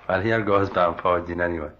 Well, here goes Bean Pháidín anyway.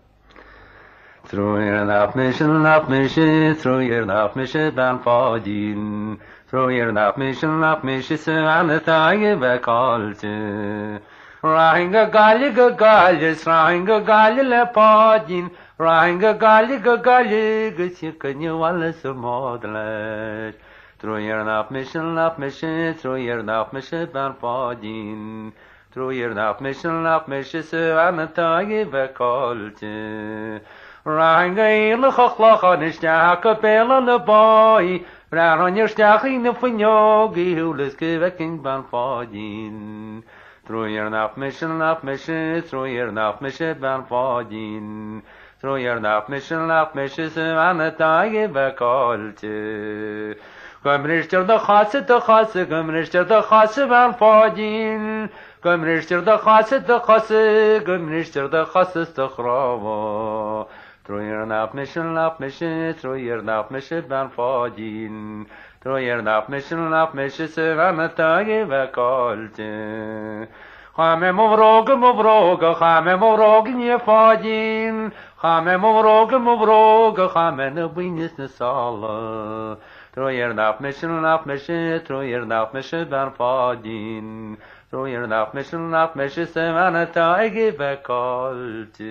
Truaír nach mise, nach mise, truaír nach mise Bean Pháidín, Truaír nach mise, nach mise sa bhean atá ag bheith caillte. Rachainn go Gaillimh go Gaillimh, 's rachainn go Gaillimh le Páidín, Rachainn go Gaillimh go Gaillimh go dtiocfainn abhaile sa mbád leis. Truaír nach mise, nach mise, truaír nach mise Bean Pháidín, Truaír nach mise, nach mise sa bhean atá ag bheith caillte. Rachainn go Aonach a' Chlocháin isteach go béal na báí, Bhreathnóinn isteach ina fuinneog shul is go bhfeicfinn Bean Pháidín. Truaír nach mise, nach mise, truaír nach mise Bean Pháidín, Truaír nach mise, nach mise sa bhean atá ag bheith caillte. Go mbristear do chosa, do chosa, go mbristear do chosa, Bean Pháidín, Go mbristear do chosa, do chosa, go mbristear do chosa 's do chnámha. Truaír nach mise, nach mise, truaír nach mise Bean Pháidín, Truaír nach mise, nach mise sa bhean atá ag bheith caillte. Chaith mé mo bhróga, mo bhróga, chaith mé mo bhróga i ndiaidh Pháidín, Chaith mé mo bhróga, mo bhróga, chaith mé na boinn is na sála. Truaír nach mise, nach mise, truaír nach mise Bean Pháidín, Truaír nach mise, nach mise sa bhean atá ag bheith caillte.